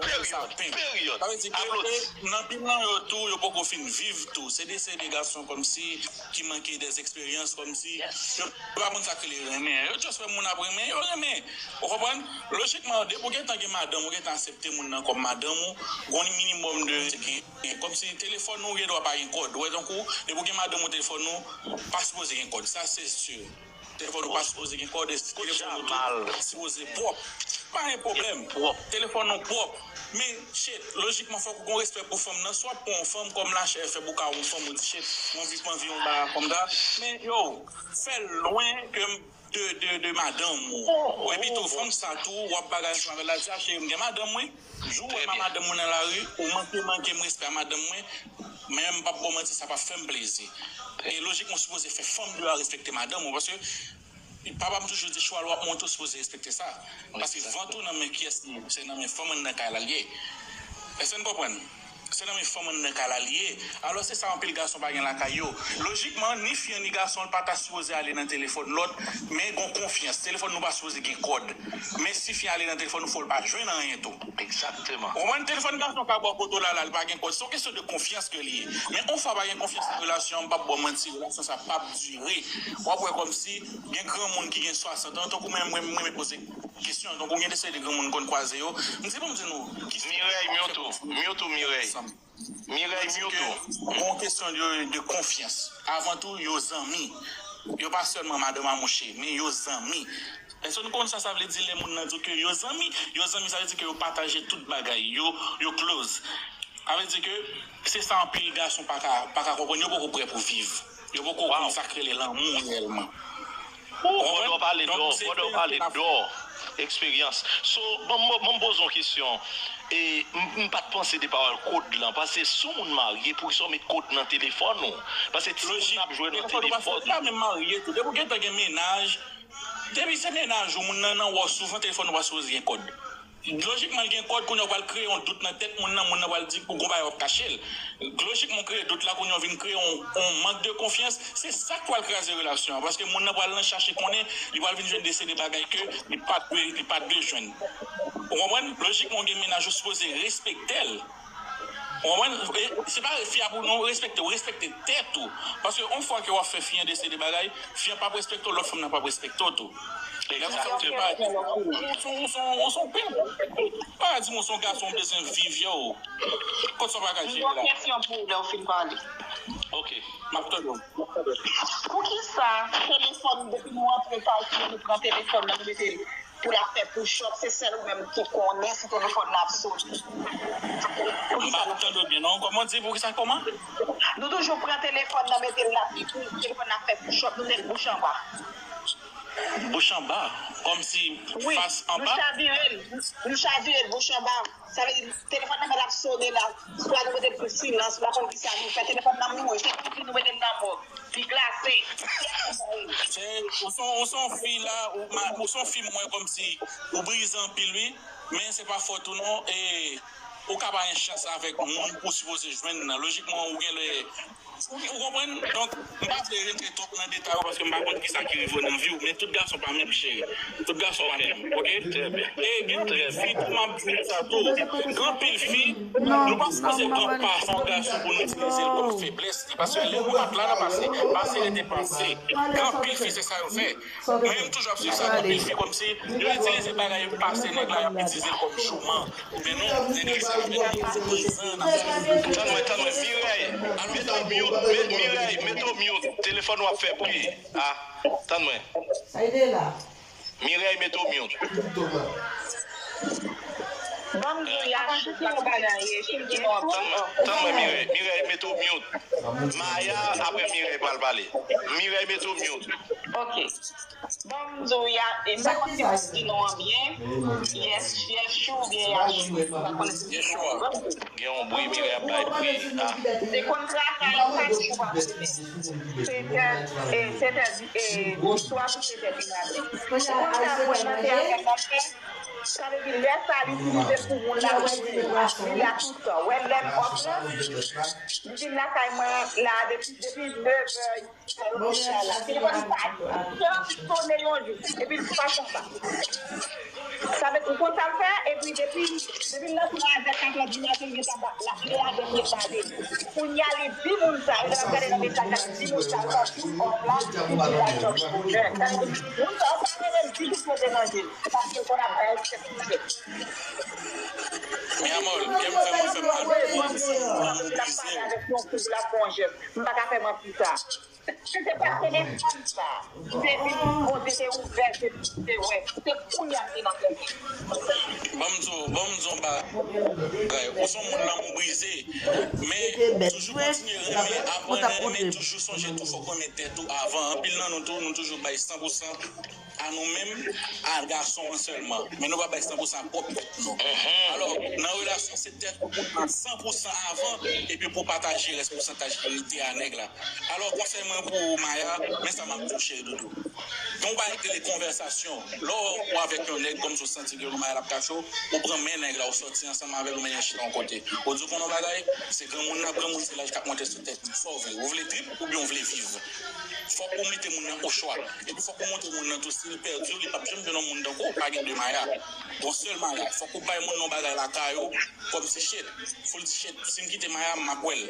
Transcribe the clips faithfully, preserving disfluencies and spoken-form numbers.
Peryòd, peryòd. Sa vle di ke nan pil nan yo tou, yo poko fin viv tou. Se de, se de gason kòmsi ki manke de eksperyans, kòmsi yo pa konn sa k rele renmen. Yo just wè moun ap renmen, yo renmen. Ou konprann? Lojikman, depi w gentan gen madanm, ou gentan aksepte moun nan kòm madanm ou, gon minimòm de, kòmsi telefòn ou gen dwa pa gen kòd. Ou wè tankou, depi w gen madanm ou, telefòn ou pa sipoze gen kòd. Sa se si. Telefòn ou pa sipoze gen kòd, telefòn ou tou sipoze pwòp. Pa gen pwoblèm. Telefòn ou pwòp. Men, shit, lojikman, fòk ou gon respè pou fanm nan. Swa pou yon fanm, kòm lachè fèb ou ka yon fanm, ou di, shit, mwen viv, mwen viv yon bagay kòm sa. Men, yo, fè l lwen ke m de, de, de madanm ou. Epi tou, fanm sa tou, w ap bagay ansanm avè l, la di, a, cheri, m gen madanm mwen. Jou w wè m a madanm mwen nan lari, ou manke, manke m respè a madanm mwen, men m p ap ba w manti, sa p ap fè m plezi. E lojikman, ou sipoze fè fanm deyò a respekte madanm ou, paske papa m toujou di, chwal w ap monte, ou sipoze respekte sa. Paske vant ou nan men kiyès li ye? Se nan men fanm anndan kay la li ye. Èske n konprann? Se nan men fanm anndan kay la li ye. Alò, se sa anpil gason pa gen lakay yo. Lojikman, ni fi an ni gason an pa ta sipoze ale nan telefòn lòt, men gon konfyans. Telefòn nou pa sipoze gen kòd. Men si fi an ale nan telefòn ou, fò l pa jwenn anyen tou. Egzakteman. Ou konprann? Telefòn gason ka ba w kote w la, la, li pa gen kòd. Se yon kesyon de konfyans ke li ye. Men yon fwa pa gen konfyans nan relasyon an, m p ap ba w manti, relasyon sa p ap dire. W ap wè kòmsi gen granmoun ki gen swasant an, tankou mwen, mwen, mwen renmen poze kesyon, tankou gen de seri de granmoun m konn kwaze yo. M di, bon, m di nou, ki Mireille, mute ou, mute ou, Mireille. Mireille, mute ou. Gon kesyon de, de konfyans. Avan tou, yo zanmi. Yo pa sèlman madanm a mouche, men yo zanmi. Èske nou konn sa sa vle di lè moun nan di w ke yo zanmi? Yo zanmi, sa vle di ke yo pataje tout bagay. Yo, yo close. Sa vle di ke se sa anpil gason pa ka, pa ka konprann. Yo poko prè pou viv. Yo poko konn sa k rele lanmou reyèlman. Ou konprann? Donk, se eksperyans ke n ap fè. Eksperyans. So, ban m, ban m poze yon kesyon. E, m, m pa t panse de pawòl kòd lan. Paske si yon moun marye, poukisa w met kòd nan telefòn ou? Paske ti moun n ap jwe nan telefòn. Lojik, telefòn ou pa fè, ou pa menm marye tou. Depi w gentan gen mennaj, depi se mennaj ou, moun nan nan wè w souvan, telefòn ou pa sipoze gen kòd. Lojikman, l gen kòd, kounye a w pral kreye yon dout nan tèt moun nan, moun nan pral di pou gon bagay w ap kache l. Lojikman, w kreye dout la, kounye a w vin kreye yon, yon mank de konfyans. Se sa k pral kraze relasyon an, paske moun nan pral nan chache konnen, li pral vin jwenn de seri de bagay ke li pa t dwe, li pa t dwe jwenn. Ou konprann? Lojikman, w gen mennaj, ou sipoze respekte l. Ou konprann? E se pa fi a pou non respekte, ou respekte tèt ou. Paske yon fwa ke w ap fè fi an de seri de bagay, fi an p ap respekte w, lòt fanm nan p ap respekte w tou. Egzakteman. Ou se yon, ou se yon, ou se yon pimp. Pa di m ou se yon gason, ou bezwen viv, yo. Kot sa w pa ka jere la? Yon kesyon pou ou lè w fin pale. Ok. M ap tande w. Poukisa telefòn, depi nou antre kay, nou pran telefòn nan, nou mete l pou l ap fè push up, se sèl ou menm ki konnen si telefòn nan ap sone. Poukisa nou fè sa? M pa tande w byen, non. Kòman w di, poukisa, kòman? Nou toujou pran telefòn nan, mete l la, telefòn nan ap fè push up, nou met bouch anba. Bouch anba, kòmsi fas anba? Wi, nou chavire l, nou chavire l bouch anba. Sa vle di, telefòn nan mèt ap sone la, swa nou mete l sou silans, m pa konn kisa nou fè, telefòn nan mouri, se pitit nou mete l nan mòg, li glase. Se, ou se yon, ou se yon fi la, ou, ma, ou se yon fi m wè kòmsi ou brize anpil, wi, men se pa fòt ou non, e ou ka pa gen chans avèk moun ou sipoze jwenn nan. Lojikman, ou gen lè Ou, ou konprann? Donk, m pa vle rentre twòp nan detay yo paske m pa konn kisa ki rive w nan vi w, men tout gason pa menm, cheri. Tout gason pa menm, oke? E gen anpil fi tou, m ap di nou sa tou. Gen anpil fi, nou pa sipoze pran pafè yon gason pou nou itilize l kòm feblès li, paske lè nou pa t la nan pase, pase rete pase. Gen anpil fi, se sa yo fè. Mwen menm toujou ap swiv sa, gen anpil fi kòmsi yo itilize bagay pase nèg la, y ap itilize l kòm jouman. Men non, nèg la sa, nèg la se prezan nan vi nou. Tann mwen, tann mwen, Mireille, mete w mute, me-, Mireille, mete w mute. Telefòn ou ap fè bri. Ah, tann mwen. Sa ede la. Mireille, mete w mute. Ban m di w, Yachou, sa w pa nan ye, chim di non. Tann mwen, tann mwen, Mireille, Mireille, mete w mute. Maya, apre Mireille pral pale. Mireille, mete w mute. Ok. Ban m di w, ya, e m pa konn si m ap di non an byen. Yes, Yachou oubyen Yachou, m pa konn si se non an. Gen yon bri, Mireille ap bay bri. Ah. Se konn travay, pa di w pa konnen. Sete, e, sete, e, swa pou sete di maten. Ou konn sa pou nan te a fè maten? Sa vle di, lè sa a, li itilize pou moun la, li la toutan. Wè, lè m off la, li vin lakay mwen la depi, depi nèf è, la, telefòn li pa janm sonnen yon jou, epi li pa konsa. Sa vle di, ou konn sa l fè, epi depi, depi m nan sou la vè katrè di maten, li gentan ba, la, li avè m, li pale. Kounye a, li di moun sa, e lè m ap gade nan mesaj la, li di moun sa, l pa sou off la, li di l al dòmi bonè. Sa vle di, moun sa, ou pa renmen l ditou pou w deranje l, paske l konn ap bay eksèpsyon. Mi amor, kè m fè mwen fè mal pou ou, m santi m brize. M pa ka fè manti sa. Se te pa telefòn sa. Se li, Bondye te ouvè, se li te wè. Se kounye a m te nan kè. Ban m di w, ban m di w yon bagay. Ou se yon moun lanmou brize, men toujou kontinye renmen, aprann renmen, toujou sonje tou fòk renmen tèt ou avan. Anpil nan nou tou, nou toujou bay san pou san a nou menm, a gason an sèlman. Men nou pa bay san pou san a pwòp tèt nou. Alò, nan relasyon, se tèt ou pou pran san pou san avan, epi pou pataje rès pousantaj ki rete a nèg la. Alò, konsèy mwen pou ou, Maya, men sa m ap di w, cheri doudou. Gen yon bagay ki rele konvèsasyon. Lè w avèk yon nèg, kòmsi w santi ke Maya l ap kache w, ou pran men nèg la, ou sòti ansanm avè l, ou mennen l chita yon kote. Ou di w konn yon bagay, se granmoun nan, granmoun se laj k ap monte sou tèt li. Sa w vle? Ou vle trip oubyen w vle viv? Fòk ou mete moun nan o chwa. Epi fòk ou montre moun nan tou, si l pèdi w, li p ap janm jwenn yon moun tankou w, pa gen de Maya. Yon sèl Maya. Fòk ou bay moun nan yon bagay lakay ou, kòm ti chet. Fò l di chet, si m kite Maya, m ap wè l.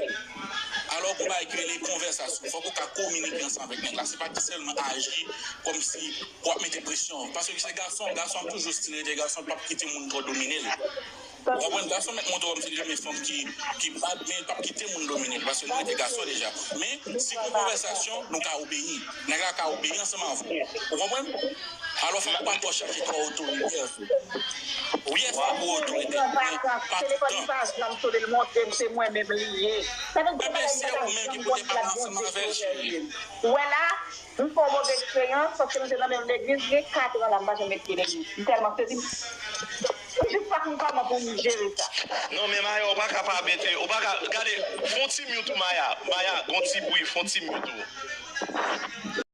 Alò, gon bagay ki rele konvèsasyon. Fòk ou ka kominike ansanm avèk nèg la. Se pa sèlman aji kòmsi w ap mete presyon. Paske se gason, gason ap toujou still rete gason, l p ap kite moun twò domine l. Ou konprann? Gason mèt montre w kòmsi li renmen fanm ki, ki bad, men li p ap kite moun domine l, paske li rete gason deja. Men, si gon konvèsasyon, nou ka obeyi. Nèg la ka obeyi ansanm avè w. Ou konprann? Alò, fòk ou pa twò chache twò otorite, anfen. Wi, fòk ou otorite, men pa tout tan. Telefòn li pa janm sone, l montre m se mwen menm li ye. Sa vle di, bagay sa, se ou menm ki pou te pale ansanm avè l, cheri. Ou wè la, m fè yon move eksperyans, paske m te nan menm legliz, gen kat an la, m pa janm met pye legliz. M tèlman sezi, m jis pa konn kòman pou m jere sa. Non, men Maya, ou pa ka pa mete, ou pa ka, gade, fè yon ti mute ou, Maya. Maya, gon ti bri, fè yon ti mute ou.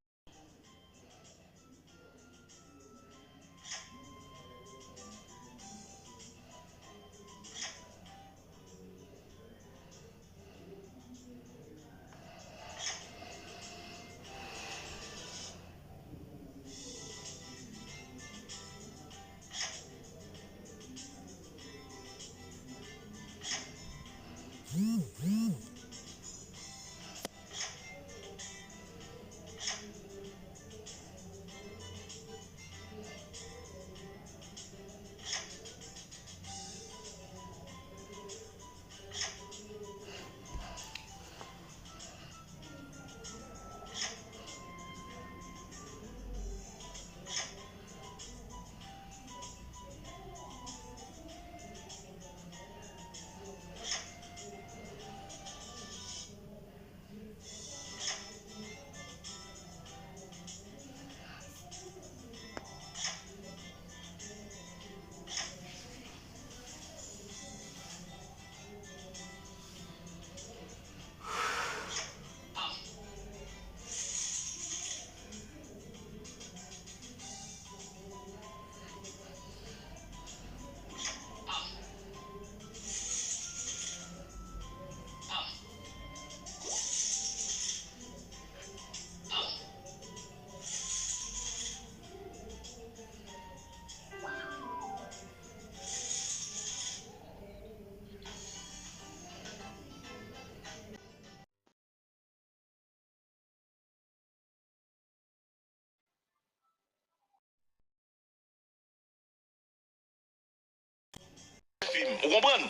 Ou konprann?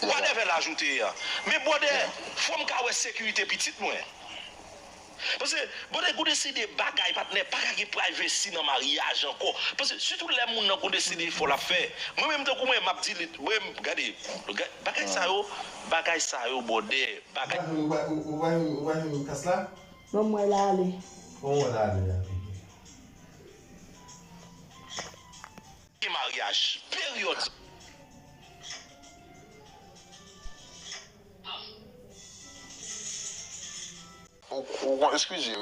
Whatever l ajoute a. Men brother, fò m ka wè sekirite pitit mwen. Paske, brother, gon de se de bagay, patnè, pa ka gen privacy nan maryaj ankò. Paske, sitou lè moun nan gon de se de efò l ap fè. Mwen menm, tankou mwen, m ap delete. Mwen, gade, gade, bagay sa yo, bagay sa yo, brother, bagay. Ou pa, ou, ou pa jwenn, ou pa jwenn kas la? Non, mwen la ale. Bon, mwen la ale a. Gen maryaj, peryòd. Ou, ou, eskize.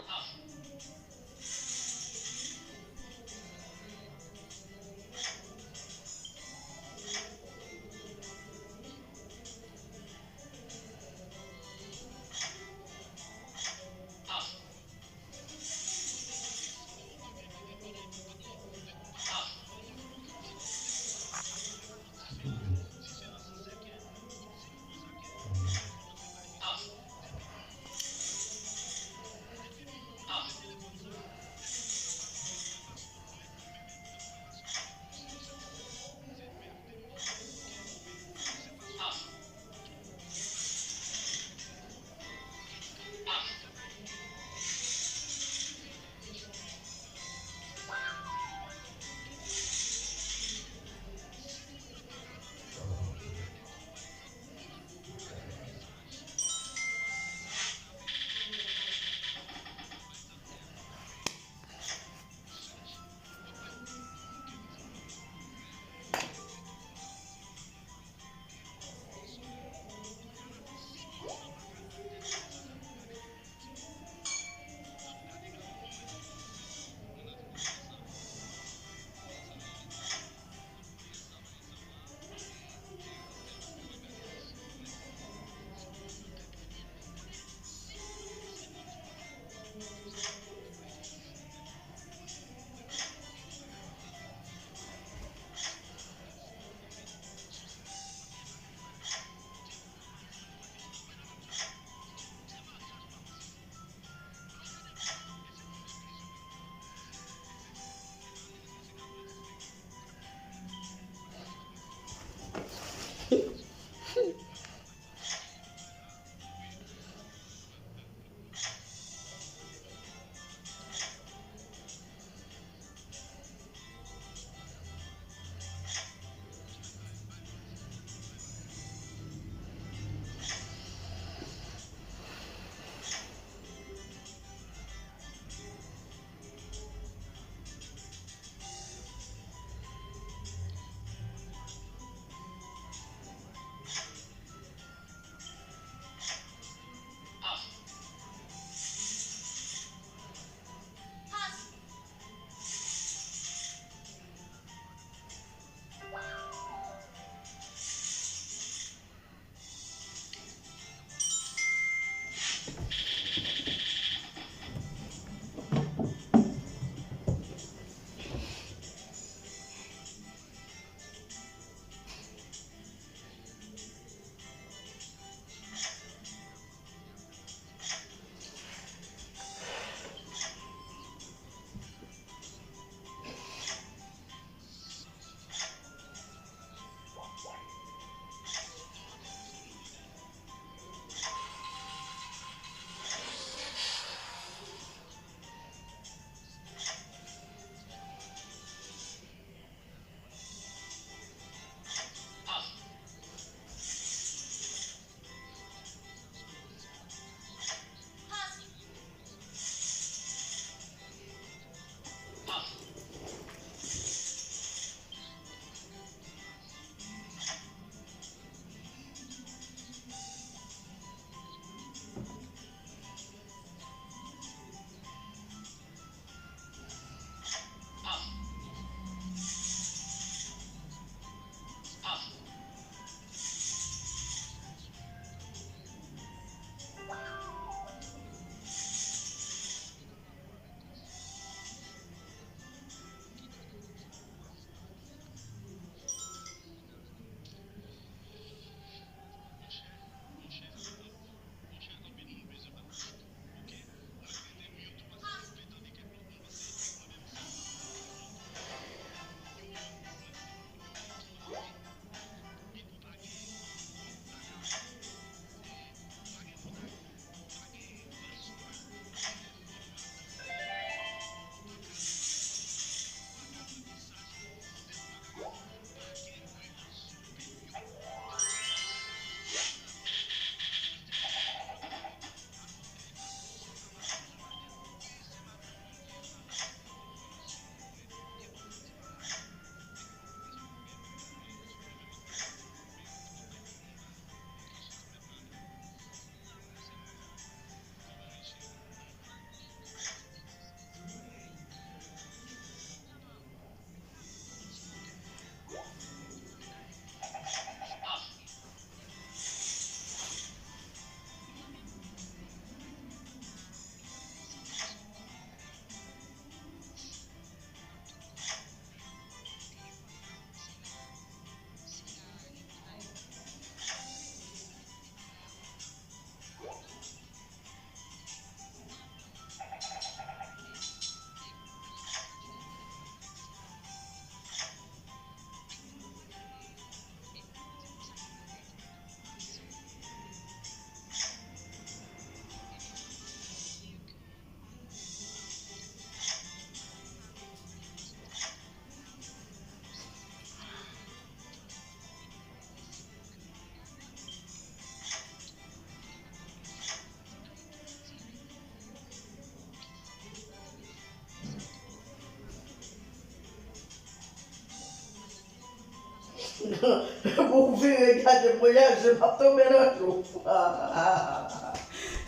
Pou w vire gade m, mwen, m ap tonbe nan twou.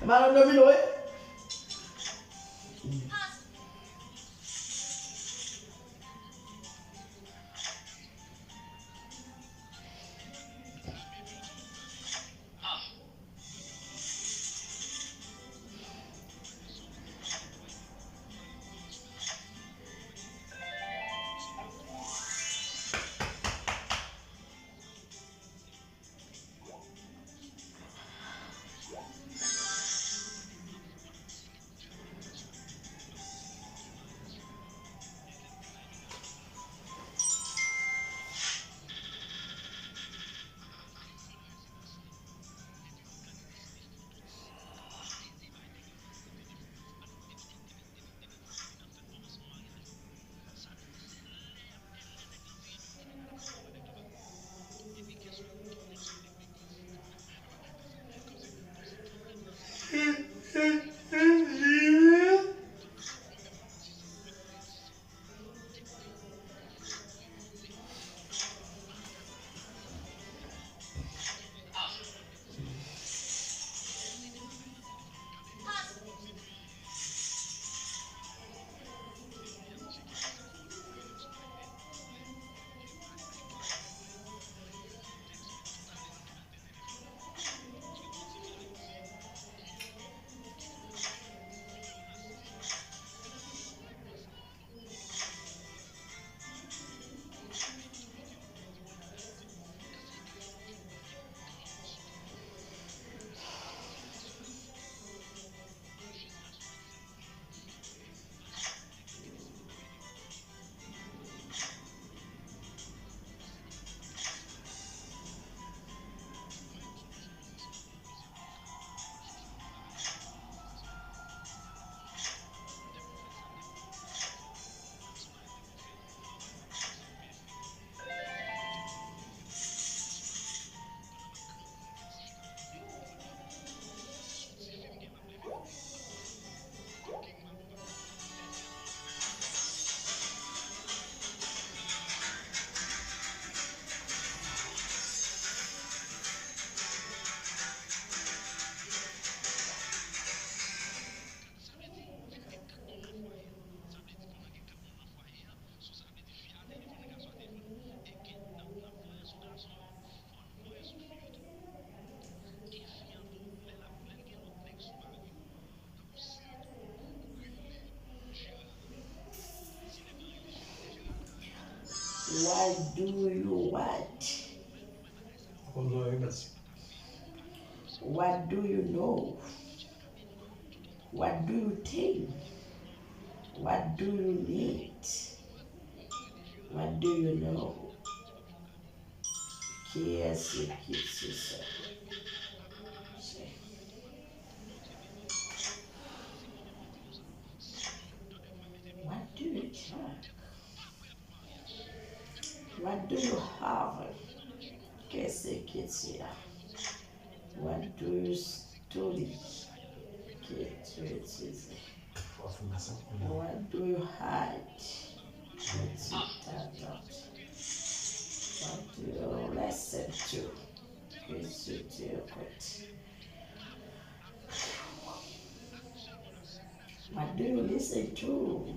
Malandro vin wi. What do you want? What do you know? What do you think? What do you need? What do you know? Kiyès ki se sa? What do you talk? What do you have? Kiyès ki se sa? What do you study? Ki tu étudies? What do you hide? Ki tu t'adoptes? What do you listen to? Ki tu écoutes? What do you listen to?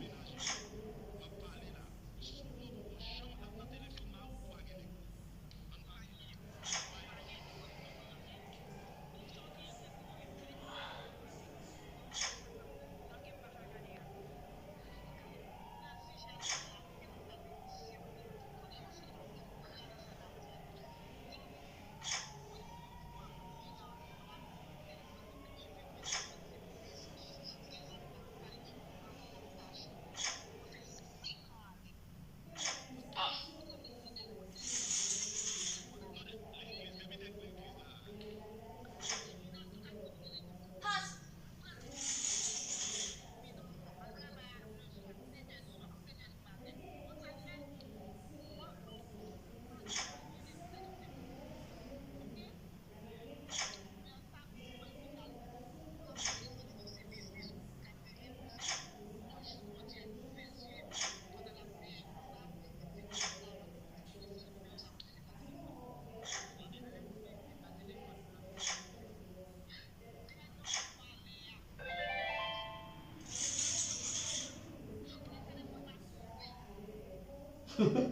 Of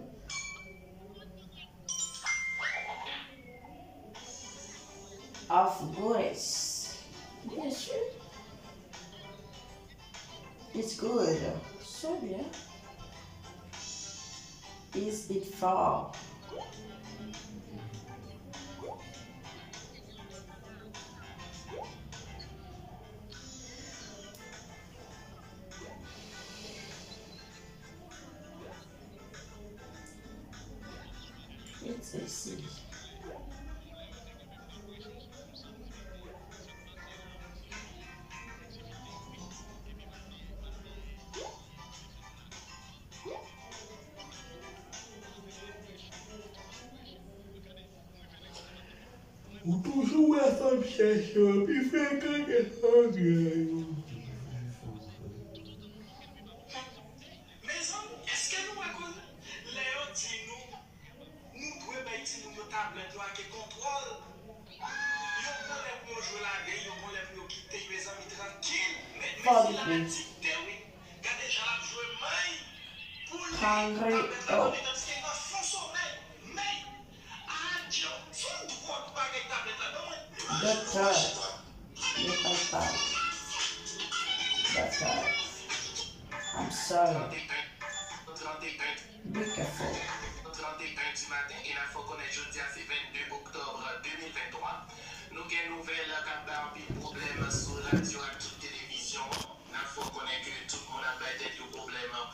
course. Byen si. It's good. Se byen. Is it fall? It's sexy. Ou toujou wè fanm chèch yo pi frekan ke fanm yo. Mezanmi, èske nou wè koze? Lè yo di nou, nou dwe bay timoun yo tablèt yo ak kontwòl. Yo gon lè pou yo jwe ladan, yo gon lè pou yo kite yo, mezanmi, trankil. Men, men se la adikte, wi. Gade jan l ap jwe may pou li, tablèt la nan men l, se nan fon somèy. Men, adyo, se yon dwòg bagay tablèt la, ban mwen. Good talk. Good talk. That's right. I'm sorry. Be careful. Trant e en di maten, e n ap fè w konnen jodi a se vennde oktòb de mil venntwa. Nou gen nouvèl k ap bay anpil pwoblèm sou radyo ak tout televizyon an. N ap fè w konnen ke tout moun ap bay tèt yo pwoblèm pou